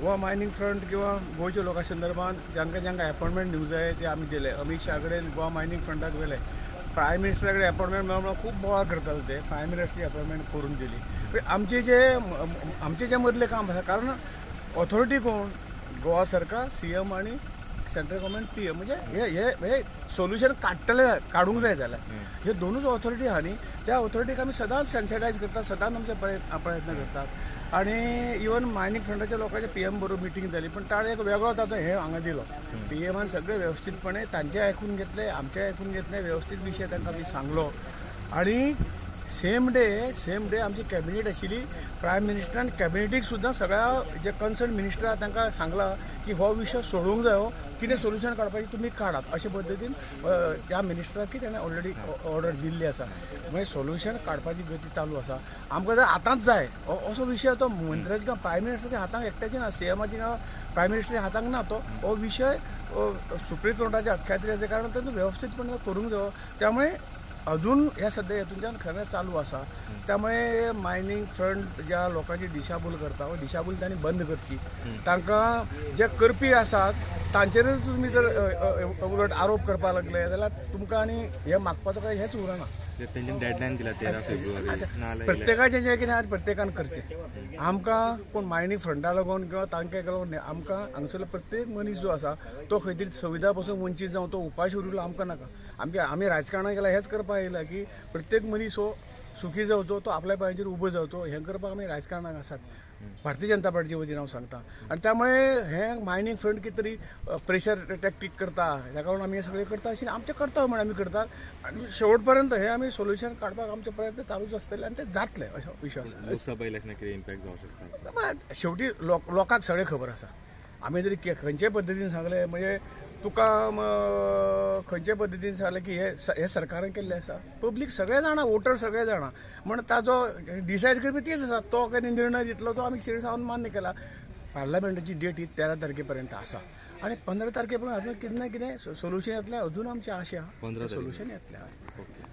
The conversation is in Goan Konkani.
गोवा मायनींग फ्रंट किंवा गोंयच्या लोकां संदर्भात जांकां जांकां अपॉयंटमेंट दिवंक जाय ते आमी दिले. अमीत शाह कडेन गोवा मायनींग फ्रंटाक व्हेले, प्रायम मिनिस्टरा कडेन अपॉयंटमेंट मेळोवंक खूब बोवाळ करताले ते, प्रायम मिनिस्टरची अपॉयंटमेंट करून दिली. आमचे जे मदलें काम आसा, कारण ऑथॉरिटी कोण, गोवा सरकार, सीएम आनी सेंट्रल गव्हर्मेंट पीएम, म्हणजे हे हे हे सोल्युशन काडटले, काडूंक जाय जाल्यार हे दोनूच ऑथॉरिटी आहा न्ही, त्या ऑथॉरिटीक आमी सदांच सेन्सिटायज करतात, सदांच आमचे प्रयत्न करतात. आनी इवन मायनींग फ्रंटाच्या लोकांच्या पीएम बरोबर मिटींग जाली, पण ताणें एक वेगळो ताचो हे हांगा दिलो. पीएमान सगळे वेवस्थीतपणे तांचे आयकून घेतले, आमचे आयकून घेतले, वेवस्थीत विशय तांकां आमी सांगलो. आनी सेम डे आमची कॅबिनेट आशिल्ली, प्रायम मिनिस्टरान कॅबिनेटीक सुद्दां सगळ्या जे कन्सर्न मिनिस्टर आहा तांकां सांगलां की हो विशय सोडोवंक जायो, कितें सोल्युशन काडपाचें तुमी काडात, अशे पद्दतीन त्या मिनिस्टराक ताणें ऑलरेडी ऑर्डर दिल्ली आसा. मागीर सोल्युशन काडपाची गती चालू आसा. आमकां जर आतांच जाय असो विशय तो मंत्र्याच्या प्रायम मिनिस्टराच्या हातांक एकट्याचे ना, सीएमाच्या ना, प्रायम मिनिस्टराच्या हातांक ना, तो हो विशय सुप्रीम कोर्टाच्या अख्यात्रीर कारण तातूंत वेवस्थीतपणे करूंक जायो. त्यामुळे अजून ह्या सद्या हेतूनच्यान खरें चालू आसा. त्यामुळे मायनींग फ्रंट ज्या लोकांची दिशाभूल करता, हो दिशाभूल तांणी बंद करची. तांकां जे करपी आसात तांचेरच तुमी जर उलट आरोप करपाक लागले जाल्यार तुमकां आनी हें मागपाचो काय हेंच उरना. डेडलायन दिला 13 फेब्रुवारी. प्रत्येकाचें जें कितें आहा प्रत्येकान करचें. आमकां कोण मायनींग फ्रंटा लागून किंवा तांकां लागून आमकां हांगसरलो प्रत्येक मनीस जो आसा तो खंय तरी सुविधा पासून वंचीत जावं, तो उपाशी उरलो आमकां नाका. आमचे आमी राजकारणाक गेल्यार हेंच करपाक येयला की प्रत्येक मनीस हो सुखी जावचो, तो आपल्या पांयाचेर उबो जावचो, हें करपाक आमी राजकारणाक आसात, भारतीय जनता पार्टीचे वतीन हांव सांगता. आनी त्यामुळे हें मायनींग फ्रंट कितें तरी प्रेशर टॅक्टीक करता, ताका लागून आमी हें सगळें करता अशें आमचें कर्तव्य म्हण आमी करतात. आनी शेवट पर्यंत हें आमी सोल्युशन काडपाक आमचे प्रयत्न चालूच आसतले आनी ते जातले असो विश्वास. लोकसभा इलेक्शनाक कितें इम्पॅक्ट जावंक शकता? शेवटी लोकांक सगळें खबर आसा. आमी जरी खंयचे पद्दतीन सांगलें, म्हणजे तुका खंयचे पद्दतीन सांगलें की हे सरकारान केल्लें आसा, पब्लीक सगळे जाणा, वोटर सगळे जाणा, म्हण ताजो डिसायड करपी तीच आसा. तो कितें निर्णय दितलो तो आमी शिरसावन मान्य केला. पार्लमेंटाची डेट ही 13 तारखे पर्यंत आसा आनी 15 तारखे पर्यंत अजून कितें ना कितें सोल्युशन येतलें, अजून आमची आशा आहा सोल्युशन येतलें. ओके.